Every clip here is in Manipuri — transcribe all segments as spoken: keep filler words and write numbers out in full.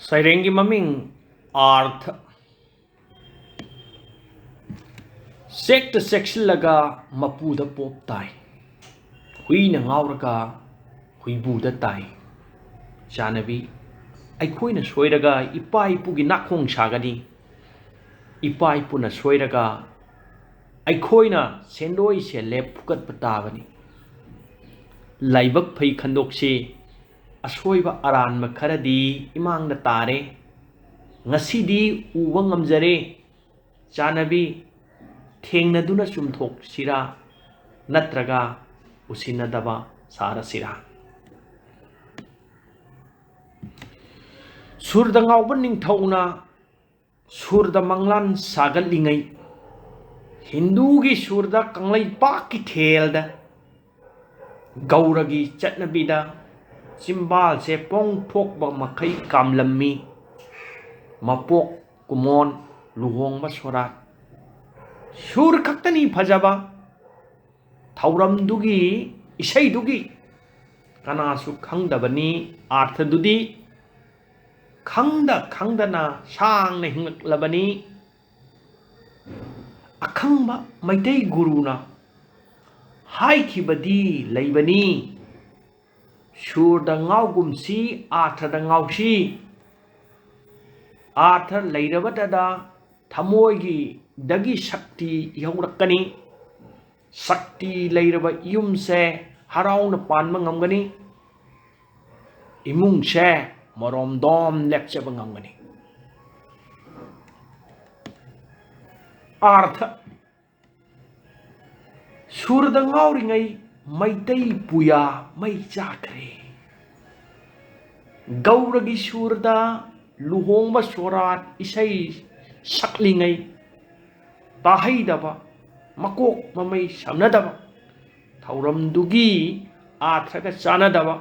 ꯁꯩꯔꯦꯡꯒꯤ ꯃꯃꯤꯡ ꯑꯥꯔꯊ꯫ ꯆꯦꯛꯇ ꯆꯦꯛꯁꯤꯜꯂꯒ ꯃꯄꯨꯗ ꯄꯣꯞ ꯇꯥꯏ꯫ ꯍꯨꯏꯅ ꯉꯥꯎꯔꯒ ꯍꯨꯏꯕꯨꯗ ꯇꯥꯏ꯫ ꯆꯥꯟꯅꯕꯤ, ꯑꯩꯈꯣꯏꯅ ꯁꯣꯏꯔꯒ ꯏꯄꯥ ꯏꯄꯨꯒꯤ ꯅꯥꯀꯣꯡ ꯁꯥꯒꯅꯤ꯫ ꯏꯄꯥ ꯏꯄꯨꯅ ꯁꯣꯏꯔꯒ ꯑꯩꯈꯣꯏꯅ ꯁꯦꯟꯗꯣꯏ ꯁꯦꯜꯂꯦꯞ ꯐꯨꯒꯠꯄ ꯇꯥꯕꯅꯤ꯫ ꯂꯥꯏꯕꯛ ꯐꯩ ꯈꯟꯗꯣꯛꯁꯤ, ꯑꯁꯣꯏꯕ ꯑꯔꯥꯟꯕ ꯈꯔꯗꯤ ꯏꯃꯥꯡꯗ ꯇꯥꯔꯦ꯫ ꯉꯁꯤꯗꯤ ꯎꯕ ꯉꯝꯖꯔꯦ꯫ ꯆꯥꯟꯅꯕꯤ, ꯊꯦꯡꯅꯗꯨꯅ ꯆꯨꯝꯊꯣꯛꯁꯤꯔꯥ, ꯅꯠꯇ꯭ꯔꯒ ꯎꯁꯤꯟꯅꯗꯕ ꯁꯥꯔꯁꯤꯔꯥ? ꯁꯨꯔꯗ ꯉꯥꯎꯕ ꯅꯤꯡꯊꯧꯅ ꯁꯨꯔꯗ ꯃꯪꯂꯥꯟ ꯁꯥꯒꯠꯂꯤꯉꯩ, ꯍꯤꯟꯗꯨꯒꯤ ꯁꯨꯔꯗ ꯀꯪꯂꯩꯄꯥꯛꯀꯤ ꯊꯦꯜꯗ ꯒꯧꯔꯒꯤ ꯆꯠꯅꯕꯤꯗ ꯆꯤꯝꯕꯥꯜꯁꯦ ꯄꯣꯡꯊꯣꯛꯄ ꯃꯈꯩ ꯀꯥꯝꯂꯝꯃꯤ꯫ ꯃꯄꯣꯛ ꯀꯨꯃꯣꯟ, ꯂꯨꯍꯣꯡꯕ ꯁꯣꯔꯥꯠ, ꯁꯨꯔ ꯈꯛꯇꯅꯤ ꯐꯖꯕ꯫ ꯊꯧꯔꯝꯗꯨꯒꯤ, ꯏꯁꯩꯗꯨꯒꯤ ꯀꯅꯥꯁꯨ ꯈꯪꯗꯕꯅꯤ꯫ ꯑꯥꯔꯊꯗꯨꯗꯤ ꯈꯪꯗ ꯈꯪꯗꯅ ꯁꯥꯡꯅ ꯍꯤꯡꯂꯛꯂꯕꯅꯤ꯫ ꯑꯈꯪꯕ ꯃꯩꯇꯩ ꯒꯨꯔꯨꯅ ꯍꯥꯏꯈꯤꯕꯗꯤ ꯂꯩꯕꯅꯤ, "ꯁꯨꯔꯗ ꯉꯥꯎꯒꯨꯝꯁꯤ, ꯑꯥꯔꯊꯗ ꯉꯥꯎꯁꯤ"꯫ ꯑꯥꯔꯊ ꯂꯩꯔꯕꯗꯗ ꯊꯃꯣꯏꯒꯤꯗꯒꯤ ꯁꯛꯇꯤ ꯏꯍꯧꯔꯛꯀꯅꯤ꯫ ꯁꯛꯇꯤ ꯂꯩꯔꯕ ꯌꯨꯝꯁꯦ ꯍꯔꯥꯎꯅ ꯄꯥꯟꯕ ꯉꯝꯒꯅꯤ꯫ ꯏꯃꯨꯡꯁꯦ ꯃꯔꯣꯝꯗꯣꯝ ꯂꯦꯞꯆꯕ ꯉꯝꯒꯅꯤ꯫ ꯑꯥꯔꯊ꯫ ꯁꯨꯔꯗ ꯉꯥꯎꯔꯤꯉꯩ ꯃꯩꯇꯩ ꯄꯨꯌꯥ ꯃꯩ ꯆꯥꯈ꯭ꯔꯦ꯫ ꯒꯧꯔꯒꯤ ꯁꯨꯔꯗ ꯂꯨꯍꯣꯡꯕ ꯁꯣꯔꯥꯠ ꯏꯁꯩ ꯁꯛꯂꯤꯉꯩ ꯇꯥꯍꯩꯗꯕ, ꯃꯀꯣꯛ ꯃꯃꯩ ꯁꯝꯅꯗꯕ, ꯊꯧꯔꯝꯗꯨꯒꯤ ꯑꯥꯔꯊꯒ ꯆꯥꯟꯅꯗꯕ,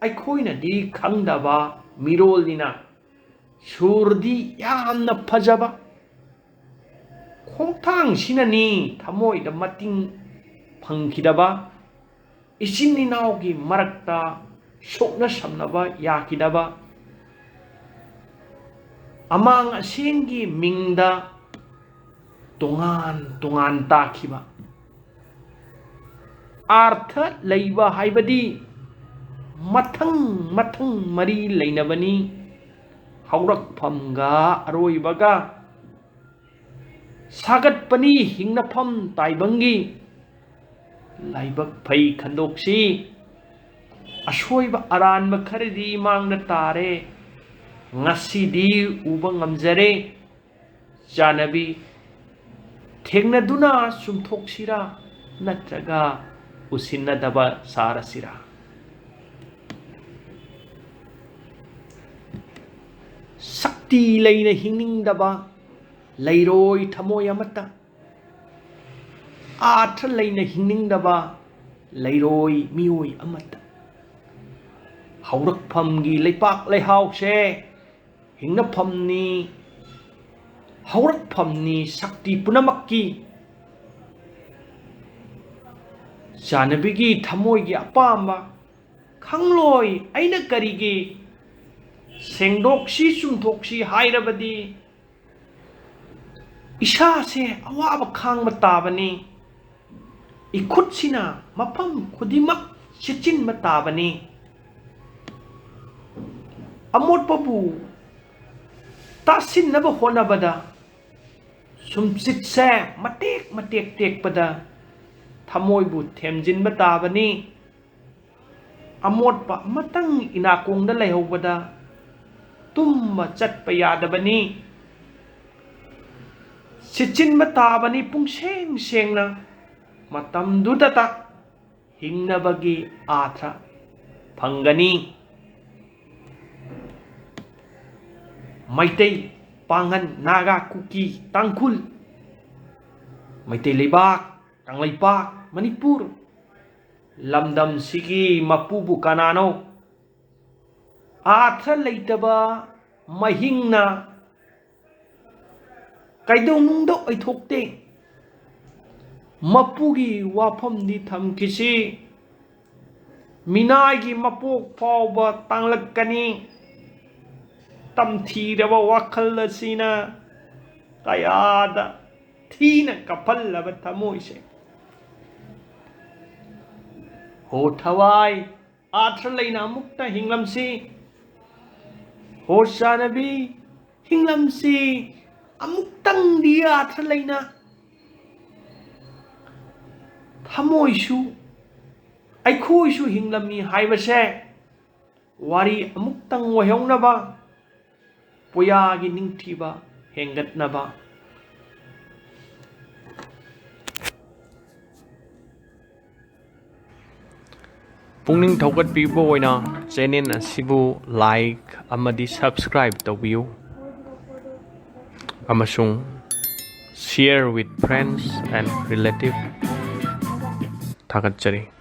ꯑꯩꯈꯣꯏꯅꯗꯤ ꯈꯪꯗꯕ ꯃꯤꯔꯣꯜꯅꯤꯅ ꯁꯨꯔꯗꯤ ꯌꯥꯝꯅ ꯐꯖꯕ, ꯈꯣꯡꯊꯥꯡꯁꯤꯅꯅꯤ ꯊꯃꯣꯏꯗ ꯃꯇꯤꯡ ꯐꯪꯈꯤꯗꯕ, ꯏꯆꯤꯟ ꯏꯅꯥꯎꯒꯤ ꯃꯔꯛꯇ ꯁꯣꯛꯅ ꯁꯝꯅꯕ ꯌꯥꯈꯤꯗꯕ, ꯑꯃꯥꯡ ꯑꯁꯦꯡꯒꯤ ꯃꯤꯡꯗ ꯇꯣꯉꯥꯟ ꯇꯣꯉꯥꯟ ꯇꯥꯈꯤꯕ꯫ ꯑꯥꯔꯊ ꯂꯩꯕ ꯍꯥꯏꯕꯗꯤ ꯃꯊꯪ ꯃꯊꯪ ꯃꯔꯤ ꯂꯩꯅꯕꯅꯤ, ꯍꯧꯔꯛꯐꯝꯒ ꯑꯔꯣꯏꯕꯒ꯫ ꯁꯥꯒꯠꯄꯅꯤ ꯍꯤꯡꯅꯐꯝ ꯇꯥꯏꯕꯪꯒꯤ꯫ ꯂꯥꯏꯕꯛ ꯐꯩ ꯈꯟꯗꯣꯛꯁꯤ, ꯑꯁꯣꯏꯕ ꯑꯔꯥꯟꯕ ꯈꯔꯗꯤ ꯃꯥꯡꯗ ꯇꯥꯔꯦ, ꯉꯁꯤꯗꯤ ꯎꯕ ꯉꯝꯖꯔꯦ꯫ ꯆꯥꯟꯅꯕꯤ, ꯊꯦꯡꯅꯗꯨꯅ ꯆꯨꯝꯊꯣꯛꯁꯤꯔꯥ, ꯅꯠꯇ꯭ꯔꯒ ꯎꯁꯤꯟꯅꯗꯕ ꯁꯥꯔꯁꯤꯔꯥ? ꯁꯛꯇꯤ ꯂꯩꯅ ꯍꯤꯡꯅꯤꯡꯗꯕ ꯂꯩꯔꯣꯏ ꯊꯃꯣꯏ ꯑꯃꯠꯇ, ꯑꯥꯔꯊ ꯂꯩꯅ ꯍꯤꯡꯅꯤꯡꯗꯕ ꯂꯩꯔꯣꯏ ꯃꯤꯑꯣꯏ ꯑꯃꯠꯇ꯫ ꯍꯧꯔꯛꯐꯝꯒꯤ ꯂꯩꯄꯥꯛ ꯂꯩꯍꯥꯎꯁꯦ ꯍꯤꯡꯅꯐꯝꯅꯤ, ꯍꯧꯔꯛꯐꯝꯅꯤ ꯁꯛꯇꯤ ꯄꯨꯝꯅꯃꯛꯀꯤ꯫ ꯆꯥꯟꯅꯕꯤꯒꯤ ꯊꯃꯣꯏꯒꯤ ꯑꯄꯥꯝꯕ ꯈꯪꯂꯣꯏ ꯑꯩꯅ ꯀꯔꯤꯒꯤ ꯁꯦꯡꯗꯣꯛꯁꯤ ꯆꯨꯝꯊꯣꯛꯁꯤ ꯍꯥꯏꯔꯕꯗꯤ, ꯏꯁꯥꯁꯦ ꯑꯋꯥꯕ ꯈꯥꯡꯕ ꯇꯥꯕꯅꯤ꯫ ꯏꯈꯨꯠꯁꯤꯅ ꯃꯐꯝ ꯈꯨꯗꯤꯡꯃꯛ ꯁꯤꯠꯆꯤꯟꯕ ꯇꯥꯕꯅꯤ꯫ ꯑꯃꯣꯠꯄꯕꯨ ꯇꯥꯁꯤꯟꯅꯕ ꯍꯣꯠꯅꯕꯗ ꯁꯨꯝꯆꯤꯠꯁꯦ ꯃꯇꯦꯛ ꯃꯇꯦꯛ ꯇꯦꯛꯄꯗ ꯊꯃꯣꯏꯕꯨ ꯊꯦꯝꯖꯤꯟꯕ ꯇꯥꯕꯅꯤ꯫ ꯑꯃꯣꯠꯄ ꯑꯃꯇꯪ ꯏꯅꯥꯀꯣꯡꯗ ꯂꯩꯍꯧꯕꯗ ꯇꯨꯝꯕ ꯆꯠꯄ ꯌꯥꯗꯕꯅꯤ꯫ ꯁꯤꯠꯆꯤꯟꯕ ꯇꯥꯕꯅꯤ ꯄꯨꯡꯁꯦꯡ ꯁꯦꯡꯅ꯫ ꯃꯇꯝꯗꯨꯗꯇ ꯍꯤꯡꯅꯕꯒꯤ ꯑꯥꯊ꯭ꯔ ꯐꯪꯒꯅꯤ꯫ ꯃꯩꯇꯩ, ꯄꯥꯉꯟ, ꯅꯥꯒꯥ, ꯀꯨꯀꯤ, ꯇꯥꯡꯈꯨꯜ, ꯃꯩꯇꯩ ꯂꯩꯕꯥꯛ, ꯀꯪꯂꯩꯄꯥꯛ, ꯃꯅꯤꯄꯨꯔ, ꯂꯝꯗꯝꯁꯤꯒꯤ ꯃꯄꯨꯕꯨ ꯀꯅꯥꯅꯣ? ꯑꯥꯊ꯭ꯔ ꯂꯩꯇꯕ ꯃꯍꯤꯡꯅ ꯀꯩꯗꯧꯅꯨꯡꯗ ꯑꯣꯏꯊꯣꯛꯇꯦ꯫ ꯃꯄꯨꯒꯤ ꯋꯥꯐꯝꯗꯤ ꯊꯝꯈꯤꯁꯤ꯫ ꯃꯤꯅꯥꯏꯒꯤ ꯃꯄꯣꯛ ꯐꯥꯎꯕ ꯇꯥꯡꯂꯛꯀꯅꯤ꯫ ꯇꯝꯊꯤꯔꯕ ꯋꯥꯈꯜ ꯑꯁꯤꯅ ꯀꯌꯥꯗ ꯊꯤꯅ ꯀꯞꯍꯜꯂꯕ ꯊꯃꯣꯏꯁꯦ꯫ ꯍꯣ ꯊꯋꯥꯏ, ꯑꯥꯔꯊ ꯂꯩꯅ ꯑꯃꯨꯛꯇ ꯍꯤꯡꯂꯝꯁꯤ꯫ ꯍꯣ ꯆꯥꯟꯅꯕꯤ, ꯍꯤꯡꯂꯝꯁꯤ ꯑꯃꯨꯛꯇꯪꯗꯤ ꯑꯥꯔꯊ ꯂꯩꯅ꯫ ꯊꯃꯣꯏꯁꯨ, ꯑꯩꯈꯣꯏꯁꯨ ꯍꯤꯡꯂꯝꯃꯤ ꯍꯥꯏꯕꯁꯦ ꯋꯥꯔꯤ ꯑꯃꯨꯛꯇꯪ ꯑꯣꯏꯍꯧꯅꯕ, ꯄꯨꯌꯥꯒꯤ ꯅꯤꯡꯊꯤꯕ ꯍꯦꯟꯒꯠꯅꯕ꯫ ꯄꯨꯛꯅꯤꯡ ꯊꯧꯒꯠꯄꯤꯕ ꯑꯣꯏꯅ ꯆꯦꯅꯦꯜ ꯑꯁꯤꯕꯨ ꯂꯥꯏꯛ ꯑꯃꯗꯤ ꯁꯕꯁꯀ꯭ꯔꯥꯏꯕ ꯇꯧꯕꯤꯌꯨ, ꯑꯃꯁꯨꯡ share with friends and relative꯫ ꯊꯥꯒꯠꯆꯔꯤ꯫